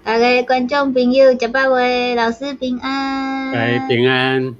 逐个觀眾朋友，食飽未？老師平安。來平安。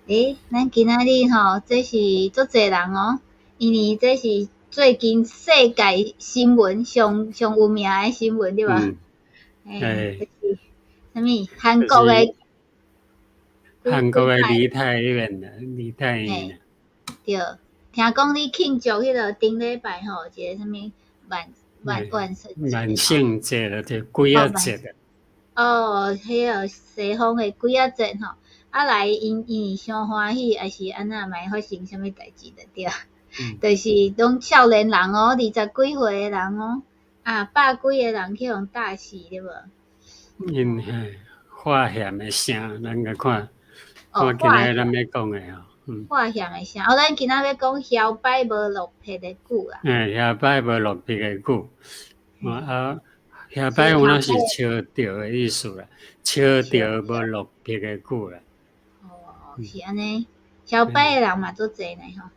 欸，咱今仔日吼，這是足濟人哦，因為這是最近世界新聞上上有名的新聞，對無？欸，就是啥物？韓國的。韓國的梨泰院啦，梨泰院。對，聽講你慶祝彼個頂禮拜吼，一個啥物萬萬萬聖萬聖節啦，就鬼仔節。哦，彼個西方的鬼仔節吼，啊來𪜶𪜶傷歡喜，抑是按怎嘛會發生啥物代誌就對。就是攏少年人哦，二十幾歲的人哦，啊，百幾個人去予打死，對無？𪜶嘿，化險的聲，咱來看，看今仔咱欲講的吼。化險的聲，哦，咱今仔欲講囂擺無落魄的久啦。嘿，囂擺無落魄的久，啊，囂擺有影是笑著的意思啦，笑著無落魄的久啦。哦，是按呢，囂擺的人嘛足濟呢吼，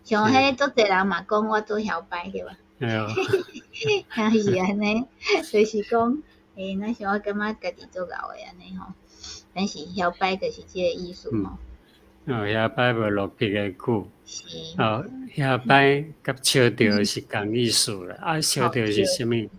像彼足濟人嘛講我做囂擺對無？對。是按呢，就是講，欸，若像我感覺家己足𠢕的按呢吼，但是囂擺就是這个意思吼。哦，囂擺無落魄的久。是。哦，囂擺佮笑著是仝意思啦。啊，笑著是啥物？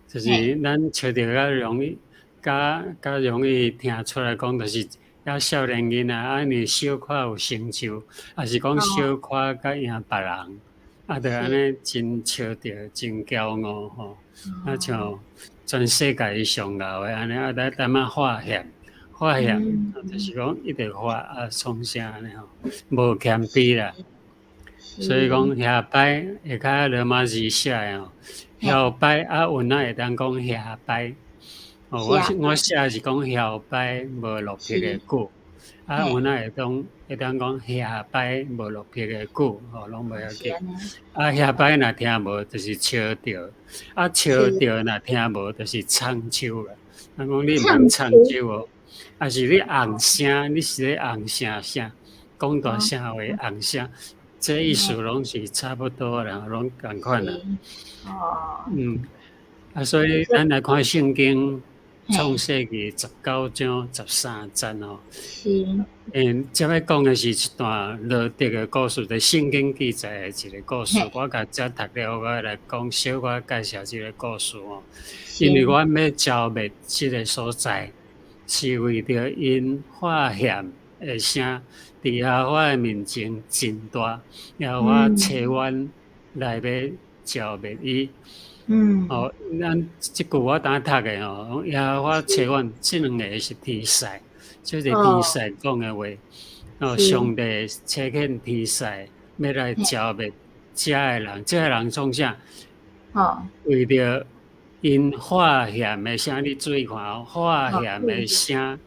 就是咱笑著較容易，較較容易聽出來講，就是遐少年囡仔，啊，因為小可有成就，抑是講小可較贏別人，啊，就按呢真笑著，真驕傲吼。啊，像全世界上𠢕的按呢，啊，來淡仔發現。發現，就是講一直發啊，創啥按呢吼，無謙卑啦。所以講遐擺下跤羅馬字寫的吼，囂擺啊，有哪會當講遐擺？哦，我寫是講囂擺無落魄的久，啊，有哪會當會當講遐擺無落魄的久，吼，攏袂要緊。啊，遐擺若聽無，就是笑著；啊，笑著若聽無，就是創手啦。人講你毋通創手哦。抑是你唵聲，你是咧唵聲啥？講大聲話唵聲，這意思攏是差不多啦，攏仝款啦。哦。啊，所以咱來看聖經創世記19章13節哦。是。這欲講的是一段羅得的故事，佇聖經記載的一個故事。我共遮讀了，我來講小可介紹這個故事哦。因為阮欲剿滅這個所在，是為著𪜶發現的聲，佇耶和華的面前真大，耶和華差阮來欲剿滅伊。哦，咱這句我當讀的吼，耶和華差阮，這兩个是天使，這是天使講的話。哦，上帝差遣天使欲來剿滅遮的人，遮的人創啥？哦。為著𪜶發現的聲，你注意看哦，發現的聲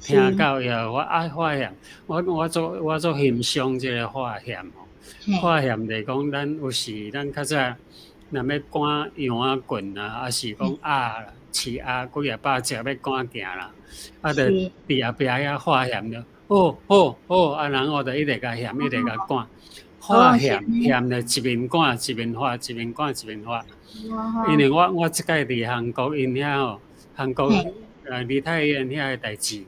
聽到耶和華啊，發現，我足欣賞這个發現吼。發現就是講，咱有時咱較早若欲趕羊仔棍啊，抑是講鴨啦，飼鴨幾若百隻欲趕行啦，啊，就佇後壁遐發現著，哦哦哦，啊，然後就一直共現，一直共趕，發現現就一面趕一面發，一面趕一面發。因為我這擺佇韓國𪜶遐吼，韓國梨泰院遐个代誌，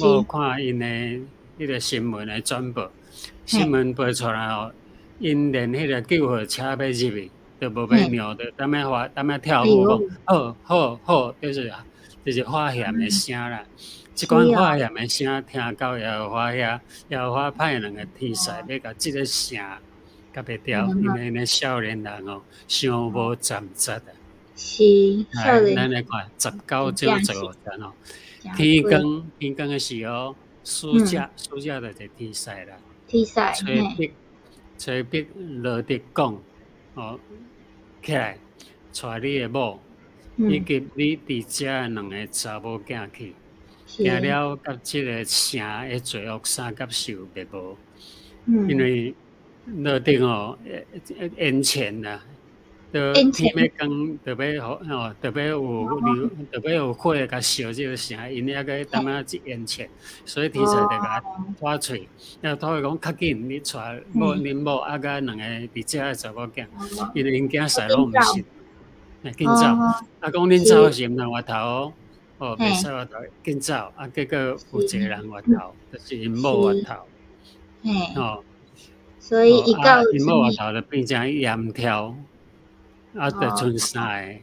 我有看𪜶的彼个新聞的轉播，新聞播出來吼，𪜶連彼个救護車欲入去，都無欲讓，就踮咧發，踮咧跳舞講，好，好，好，就是發現的聲啦。這款發現的聲聽到耶和華遐，耶和華派兩个天使欲共這个城共滅掉，因為𪜶少年人哦，傷無站節啊。是，少年。咱來看19章15節哦，天光天光的時候，使者使者就是天使啦。天使。催逼催逼羅得講，哦，起來，帶你的某，以及你佇遮的兩个查某囝去，行了佮這个城的罪惡三甲受滅無。因為羅得哦，緣淺啦，都天欲光，就欲吼，就欲有流，就欲有火共燒這个城，𪜶猶閣淡仔緣淺，所以天使就共拖喙，了拖伊講較緊，你帶某恁某啊佮兩个佇遮的查某囝，因為𪜶囝婿攏毋信，緊走，啊講恁走的時毋通回頭哦，哦，袂使越頭，緊走，啊，結果有一個人越頭，就是𪜶某越頭，哦，所以伊到𪜶某越頭就變成焱柱，啊，就賰三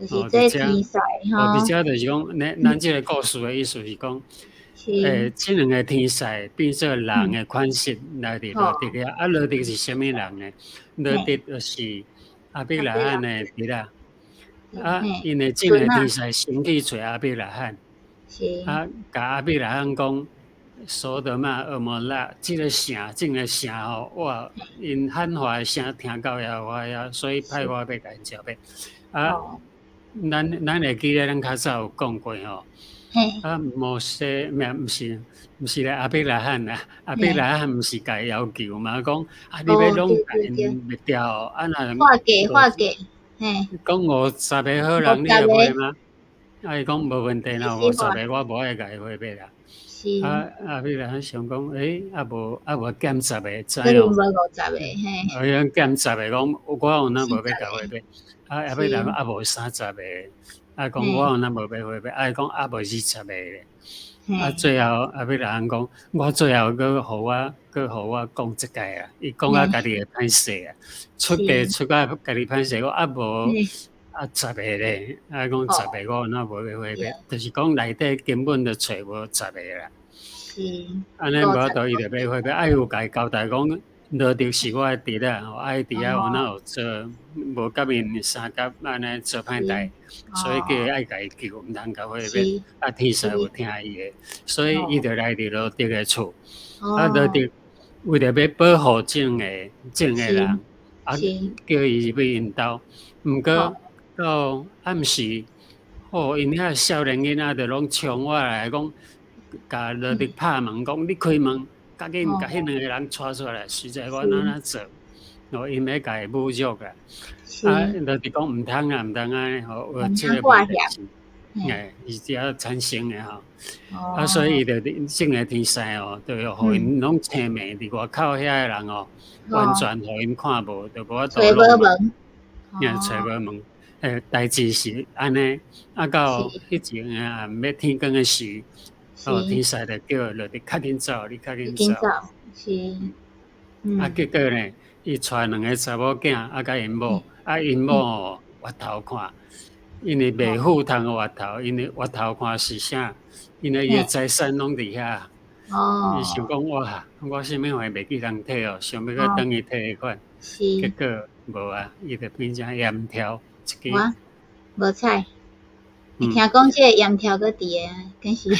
個，就是這天使吼。哦，而且就是講，咱這個故事的意思是講，這兩個天使變做人的款式來佇羅得遐，啊，羅得是啥物人呢？羅得就是亞伯拉罕的侄仔。啊，𪜶的這個天使先去揣亞伯拉罕，啊，共亞伯拉罕講，所多瑪、蛾摩拉，這個城吼，哇，𪜶喊話的聲聽到耶和華遐，所以派我欲共𪜶剿滅。啊，咱會記得咱較早有講過吼，啊，摩西，毋是，毋是咧，亞伯拉罕啊，亞伯拉罕毋是共伊要求嘛，講啊，你欲攏共𪜶滅掉，啊，若化解化解。講五十个好人，你會袂嗎？啊，伊講無問題啦，五十个我無愛共伊毀滅啦。啊，亞伯拉罕想講，欸，啊無啊無減十个，知無？無五十个，嘿。啊，伊減十个，講我有哪無欲共毀滅？啊，亞伯拉罕啊無30个，啊講我有哪無欲毀滅？啊伊講啊無20个咧。啊，最後亞伯拉罕講，我最後閣予我，閣予我講一擺啊！伊講甲家己會歹勢啊，出價出甲家己歹勢，講啊無啊十個咧，啊講十個我哪無欲毀滅，就是講內底根本就揣無十個啦。按呢無法度，伊就欲毀滅。啊，伊有共伊交代講，羅得是我的侄仔，啊伊佇遐有哪有做，無佮𪜶相佮按呢做歹代，所以叫伊愛共伊救，毋通共毀滅。啊，天使有聽伊的，所以伊就來佇羅得的厝。啊，羅得為著欲保護這兩個人，啊，叫伊入去𪜶兜。毋過到暗時，吼，𪜶遐少年囡仔就攏衝我來講，共羅得拍門，講你開門。較緊共彼兩个人帶出來，實在我按怎做？哦，𪜶欲共伊侮辱啊！啊，就是講毋通啊，毋通按呢吼，有這個問題是，欸，是遮產生的吼。啊，所以伊就這個天使哦，就予𪜶攏青盲佇外口遐的人哦，完全予𪜶看無，就無法度攏門。揣無門，欸，代誌是按呢，啊，到彼陣啊，欲天光的時。哦，天使就叫羅得較緊走，你較緊走。是。啊，結果呢，伊帶兩个查某囝，啊，佮𪜶某，啊，𪜶某哦，越頭看，因為袂赴通越頭，因為越頭看是啥？因為伊的財產攏佇遐。哦。伊想講哇，我啥物貨袂記通提哦，想欲閣轉去提彼款。結果無啊，伊就變成焱柱一支。哇，無彩。聽講這個焱柱閣佇个，敢是？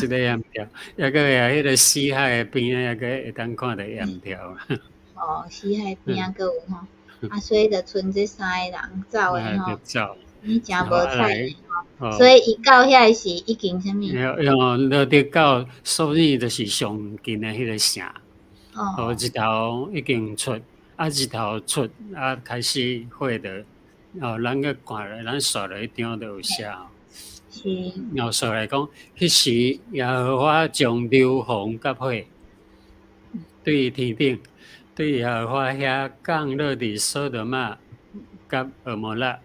這个焱柱，抑閣會彼个死海的邊仔，抑閣會當看著焱柱。哦，死海邊仔閣有吼，啊，所以就賰這三个人走的吼。走。你誠無彩吼，所以伊到遐時已經啥物？哦，羅得到所以就是上近的彼个城。哦。日頭已經出，啊，日頭出，啊，開始火著。哦，咱閣看咧，咱刷落彼張就有寫。然後刷來講，彼時耶和華將硫磺佮火對天頂，對耶和華遐降落佇所多瑪佮蛾摩拉。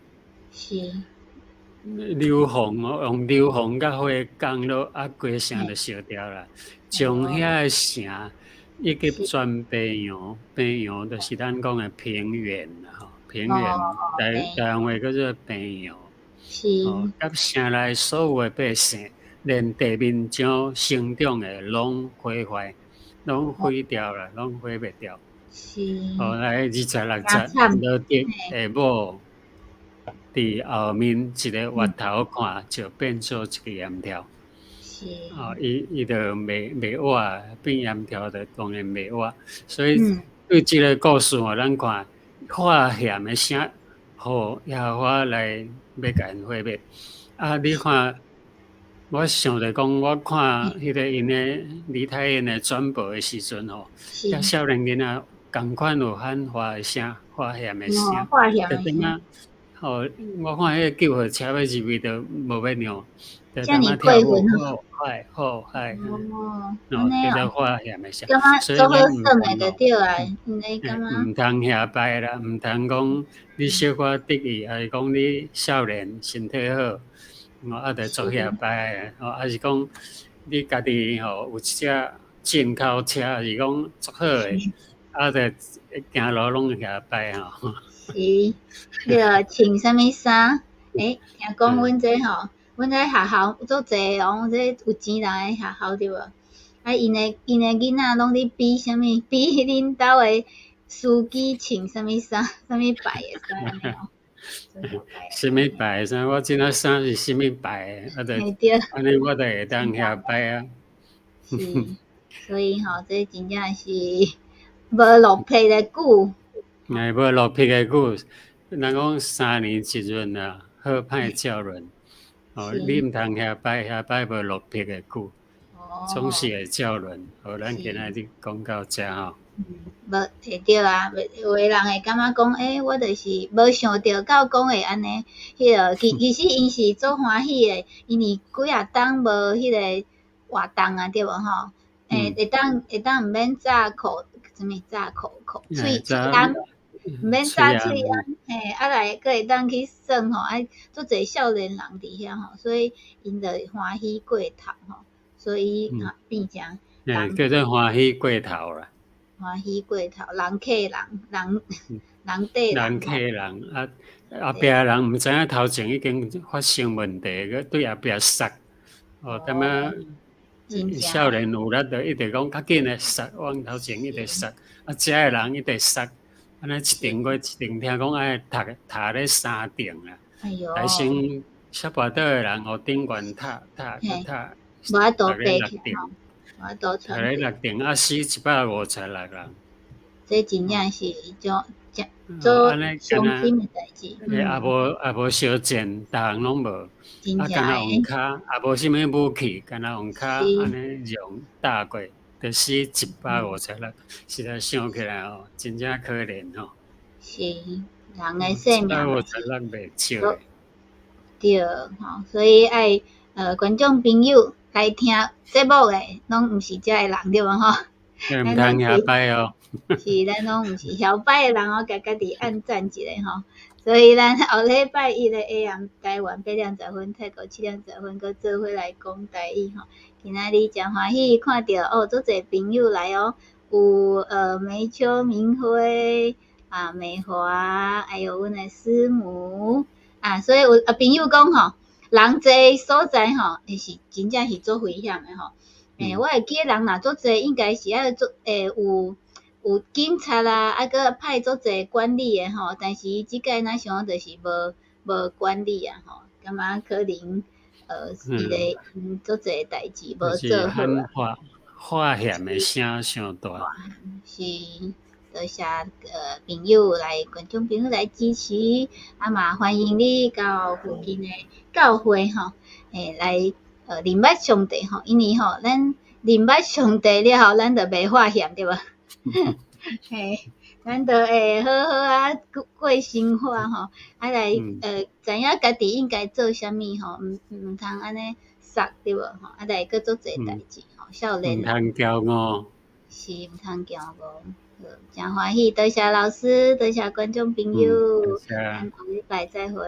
硫磺哦，用硫磺佮火降落，啊，規城就燒掉啦。將遐个城以及全平原，平原就是咱講的平原啦，吼。平原，台灣話叫做平原。哦，佮城內所有的百姓，連地面上生長的攏毀壞，攏毀掉啦，攏毀滅掉。哦，來26節，羅得的某佇後面一个越頭看，就變做一个焱柱。哦，伊就袂活，變焱柱就當然袂活。所以對這个故事哦，咱看化險的聲，予耶和華來欲共𪜶毀滅。啊，你看，我想著講，我看彼个𪜶的李太𪜶的轉播的時陣吼，遐少年囡仔仝款有喊化的聲，化險的聲。就感覺吼，我看彼個救護車欲入去都無欲讓，就感覺跳舞好嗨好嗨，哦，叫做化險的聲。所以咱毋通遐拜啦，毋通講你小可得意，抑是講你少年身體好，啊，就足遐擺，吼，抑是講你家己吼有一隻進口車，抑是講足好的，啊，就行路攏遐擺吼。是，你著穿啥物衫？欸，聽講阮這吼，阮這學校足濟哦，這有錢人的學校對無？啊，𪜶的囡仔攏咧比啥物？比恁兜的司機穿啥物衫，啥物牌的衫按呢哦。啥物牌的衫？我這領衫是啥物牌的？啊，就按呢我就會當遐擺啊。是，所以吼，這真正是無落魄的久。欸，無落魄的久，人講三年一閏啊，好歹照輪。哦，你毋通遐擺遐擺無落魄的久，總是會照輪。好，咱今仔日講到遮吼。嗯，無會對啊，有的人會感覺講，欸，我就是無想著到講會按呢，彼個其實𪜶是足歡喜的，因為幾若冬無彼個活動啊，對無吼？欸，會當毋免紮口，啥物紮口口喙罨，毋免紮喙罨，嘿，啊來閣會當去耍吼，啊，足濟少年人佇遐吼，所以𪜶就歡喜過頭吼，所以啊變成欸，叫做歡喜過頭啦。歡喜過頭，人客人，人人綴人客人啊，後壁人毋知影頭前已經發生問題，閣對後壁殺，哦，踮仔少年有力就一直講較緊來殺，往頭前一直殺，啊，遮的人一直殺，按呢一層過一層，聽講愛踢踢咧三層啊，來先小跋倒的人予頂懸踢踢閣踢，無法度爬起來。踢咧六層，啊死156人。這真正是種足傷心的代誌。欸，也無相戰，逐項攏無，啊，干焦用跤，也無啥物武器，干焦用跤按呢用打過，就死156，實在想起來吼，真正可憐吼。是，人的性命。156袂少的。對，吼，所以愛觀眾朋友來聽節目的，攏毋是遮的人對無吼？毋通遐擺哦。是，咱攏毋是囂擺的人哦，共家己按讚一下吼。所以咱後禮拜一的 AM 台灣8點10分，泰國7點10分，閣做伙來講台語吼。今仔日誠歡喜看著哦，足濟朋友來哦，有梅秋、明輝啊、美華，還有阮的師母啊，所以有啊朋友講吼，人濟所在吼，是真正是足危險的吼。欸，我會記得人若足濟，應該是愛做欸有警察啦，啊閣派足濟管理的吼，但是這擺若想就是無管理啊吼，感覺可能伊個足濟代誌無做好啊。化化險的聲傷大。是，多謝朋友來觀眾朋友來支持，啊嘛歡迎你到附近的教會吼，欸來認捌上帝吼，因為吼咱認捌上帝了後，咱就袂發現對無？嘿，咱就會好好啊過過生活吼，啊來知影家己應該做啥物吼，毋通按呢捒對無吼，啊來閣足濟代誌吼，少年。毋通驕傲。是，毋通驕傲。好，誠歡喜，多謝老師，多謝觀眾朋友，咱後禮拜再會。